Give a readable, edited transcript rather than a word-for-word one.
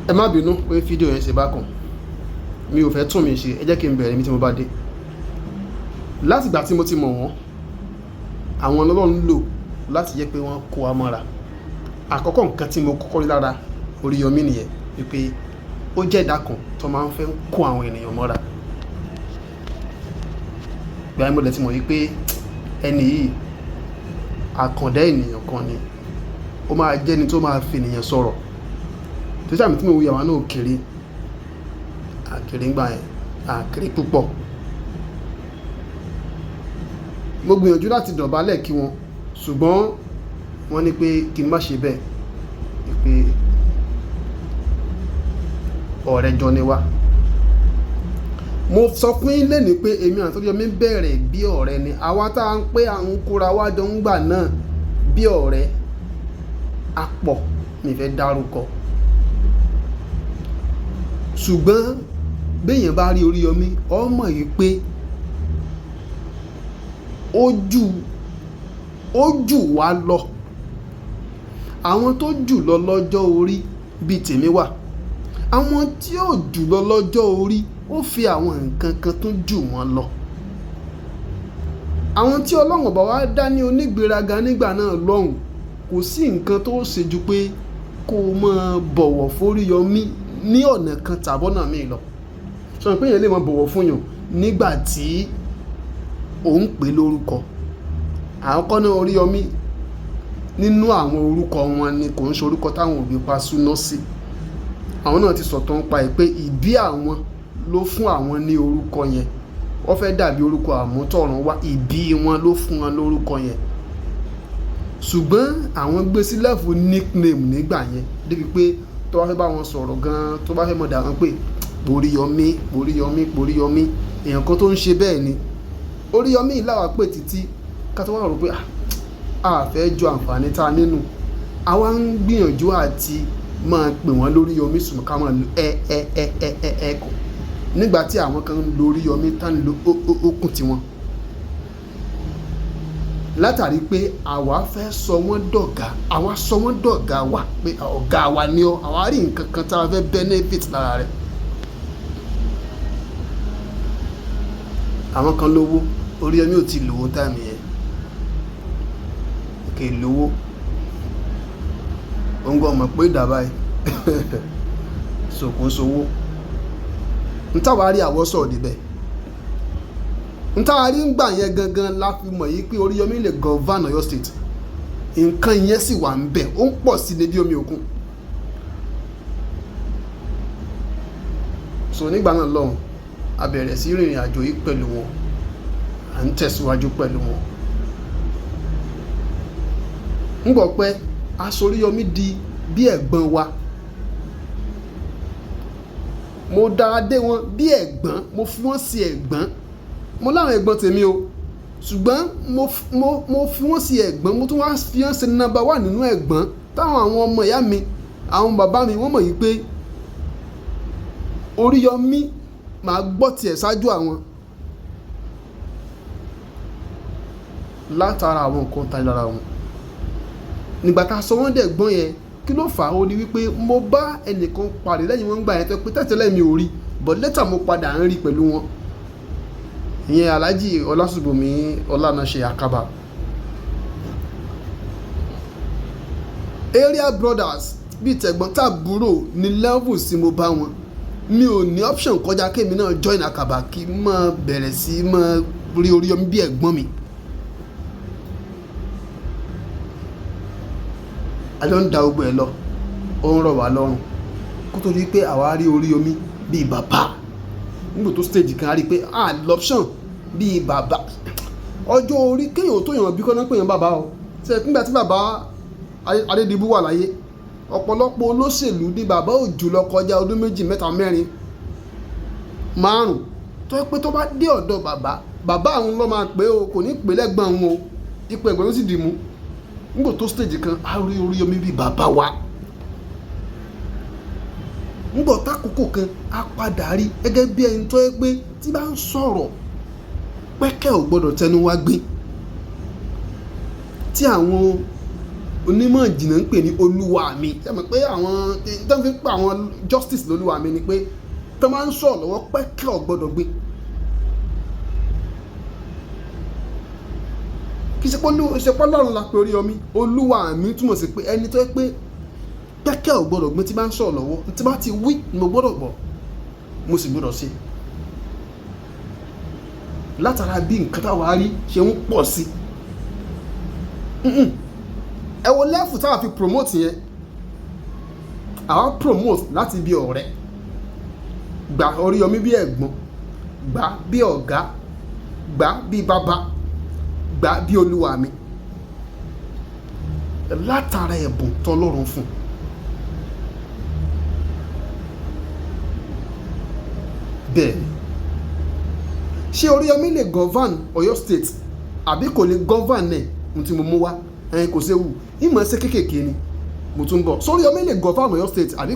Ẹ má bínú pé fídíò yẹn ṣe bákan, mi ò fẹ́ tún mi ṣe. Ẹ jẹ́ kí n bẹ̀rẹ̀ níbi tí mo bá dé. Látìgbà tí mo ti mọ̀ wọ́n, àwọn Ọlọ́run lò láti jẹ́ pé wọ́n kó wa mọ́ra. Àkọ́kọ́ nǹkan tí mo kọ́kọ́ rí lára Oríyọmí nìyẹn, wípé ó jẹ́ ẹ̀dá kan tó máa ń fẹ́ kó àwọn ènìyàn mọ́ra. Ìgbà yẹn mo dẹ̀ ti mọ̀ wípé ẹni yìí àkàndá ènìyàn kan ni. Ó máa jẹ́ ẹni tó máa fi ènìyàn sọ̀rọ̀. Torí àmì tí mo wí, àwa náà ò kéré, a kéré nígbà yẹn, a kéré púpọ̀. Mo gbìyànjú láti dọ̀bálẹ̀ kí wọn, ṣùgbọ́n wọ́n ní pé kí n má ṣe bẹ́ẹ̀, wípé ọ̀rẹ́ jọ ni wá. Mo sọ fún yín lénìí pé èmi àti Oríyọmí bẹ̀rẹ̀ bí ọ̀rẹ́ ni. Àwa tá ń pé à ń kóra wá jọ ń gbà náà bí ọ̀rẹ́, a pọ̀, mi fẹ́ dárúkọ. Ṣùgbọ́n bí èèyàn bá rí Oríyọmí, ó mọ̀ wípé ó jù wá lọ. Àwọn tó jù lọ lọ́jọ́ orí bí tèmi wà. Àwọn tí ó jù lọ lọ́jọ́ orí ó fi àwọn nǹkan kan tó jù wọ́n lọ. Àwọn tí Ọlọ́run bá wá dá ní onígbéraga nígbà náà lọ́hùn, kò sí nǹkan tó ṣe ju pé kó máa bọ̀wọ̀ fún Oríyọmí ní ọ̀nà kan tàbí ọ̀nà míì lọ. Sọ pé èèyàn lè máa bọ̀wọ̀ fún èèyàn nígbà tí òun pè lórúkọ. Àkọ́kọ́ náà Oríyọmí nínú àwọn orúkọ wọn ni kò ń ṣe orúkọ táwọn òbí pa súná sí. Àwọn náà ti sọ̀tàn pa ẹ̀ pé ìbí àwọn ló fún àwọn ní orúkọ yẹn. Wọ́n fẹ́ dàbí orúkọ àmútọ̀run wá, ìbí wọn ló fún wọn lórúkọ yẹn. Ṣùgbọ́n àwọn gbé sí level nickname nígbà yẹn, débi pé tó bá fẹ́ bá wọn sọ̀rọ̀ gan, tó bá fẹ́ mọ̀ dà wọ́n pé Oríyọmí, Oríyọmí, Oríyọmí. Èèyàn kan tó ń ṣe bẹ́ẹ̀ ni. Oríyọmí là wá pé títí ká tó wá rò pé a fẹ́ jọ àǹfààní ta nínú. Àwa ń gbìyànjú àti máa pè wọ́n lóríyọmí, ṣùgbọ́n ká máa lo ẹ, ẹ, ẹ, ẹ, ẹ, ẹ kù. Nígbà tí àwọn kan ń lo Oríyọmí tá ń lo ó, ó, ó kùn tiwọn. Látàrí pé àwa fẹ́ sọ wọ́n dọ̀gá, àwa sọ wọ́n dọ̀gá wa pé ọ̀gá wa ni ọ́, àwa rí nǹkan kan tí a fẹ́ benefit lára rẹ̀. Àwọn kan lówó, Oríyọmí ò tí lówó táìmù yẹn. Kì í lówó. Ó ń gbọ́ mọ̀ pé ìdá báyìí. So kò ń sowó. N táwa rí àwọ̀ sọ̀rọ̀ dé bẹ́ẹ̀. N táwa rí ń gbà yẹn gangan la fi mọ̀ yí pé Oríyọmí lè govern Ọ̀yọ́ State. Nǹkan yẹn sì wà ń bẹ̀, ó ń pọ̀ sí ní bí omi òkun. So nígbà náà lọ́hùn, a bẹ̀rẹ̀ sí rìnrìn àjò yìí pẹ̀lú wọn. À ń tẹ̀síwájú pẹ̀lú wọn. Ń gbọ́ pé aṣọ Oríyọmí di bí ẹ̀gbọ́n wa. Mo dára dé wọn bí ẹ̀gbọ́n, mo fi wọ́n sí ẹ̀gbọ́n. Mo láwọn ẹ̀gbọ́n tèmi o. Ṣùgbọ́n mo fi wọ́n sí ẹ̀gbọ́n, mo tún wá fi wọ́n ṣe number one nínú ẹ̀gbọ́n. Táwọn àwọn ọmọ ìyá mi, àwọn bàbá mi, wọ́n mọ̀ yìí pé Oríyọmí máa gbọ́ tiẹ̀ ṣáájú àwọn. Látara àwọn nǹkan ta lára wọn. Nígbà tá a sọ wọ́n dẹ̀ gbọ́n yẹn, kí ló fà á? Ó ní wípé mo bá ẹnìkan pàdé lẹ́yìn wọn gbà yẹn tó pé tẹ́tẹ́lẹ̀ mi ò rí, but later mo padà ń rí pẹ̀lú wọn. Ìyẹn Alhaji Ọlásùbọ̀mí Ọlánáṣe Akaba. Area brothers bíi tẹ̀gbọ́n tàbúrò ní level sí mo bá wọn. Mi ò ní option kọjá kí èmi náà join Akaba kí n má bẹ̀rẹ̀ sí má rí Oríyọmí bí ẹ̀gbọ́n mi. A jọ ń da gbogbo ẹ lọ, ó ń rọ̀ wá lọ́rùn. Kó tó di pé àwa rí Oríyọmí bí bàbá. Nígbà tó stage kan a rí pé a lọ option bí bàbá. Ọjọ́ orí kéèyàn tó yàn bí kọ́ náà pè yàn bàbá o. Ṣé nígbà tí bàbá Adédìbú wà láyé, ọ̀pọ̀lọpọ̀ olóṣèlú ní bàbá ò jù lọ kọjá ọdún méjì, mẹ́ta, mẹ́rin, márùn-ún. Tó jẹ́ pé tó bá dé ọ̀dọ̀ bàbá, bàbá àwọn ló máa pè o, kò ní pè lẹ́gbọ̀n òun o. Ipò ẹ̀gbọ́n ló sì dì mú. Nígbà tó stage kan, a rí Oríyọmí bí bàbá wa. Nígbà tákòókò kan, a padà rí gẹ́gẹ́ bí ẹni tó jẹ́ pé tí bá ń sọ̀rọ̀, pẹ́kẹ́ ò gbọdọ̀ tẹnu wá gbé. Tí àwọn Onímọ̀ ìjìnà ń pè ní olúwa mi. Ṣé mọ̀ pé àwọn tó ń fi pa àwọn justice lólúwa mi ni pé tó máa ń sọ̀rọ̀ lọ́wọ́, pẹ́kẹ́ ò gbọ́dọ̀ gbé. Kì í ṣe pé Ọlọ́run la pè Oríyọmí. Olúwa mi túmọ̀ sí pé ẹni tó yẹ pé pẹ́kẹ́ ò gbọ́dọ̀ gbé tí bá ń sọ̀rọ̀ lọ́wọ́, tí bá ti wí ni mo gbọ́dọ̀ gbọ́, mo sì gbọ́dọ̀ ṣe. Látara bí nǹkan táwa rí ṣe ń pọ̀ sí, ẹ wo level táwa fi promote yẹn. Àwa promote láti bí ọ̀rẹ́ gbà Oríyọmí, bí ẹ̀gbọ́n gbà, bí ọ̀gá gbà, bí bàbá gbà, bí olúwa mi, látara ẹ̀bùn tọ́lọ́run fún. Bẹ́ẹ̀ ni, ṣé Oríyọmí lè govern Ọ̀yọ́ State àbí kò lè govern ẹ̀? Mo ti mú wá ẹ̀yin, kò séwu, ìmọ̀ ẹsẹ̀ kéékèèké ni mo tún bọ̀. Sóríyọmí lè govern Ọ̀yọ́ State àbí?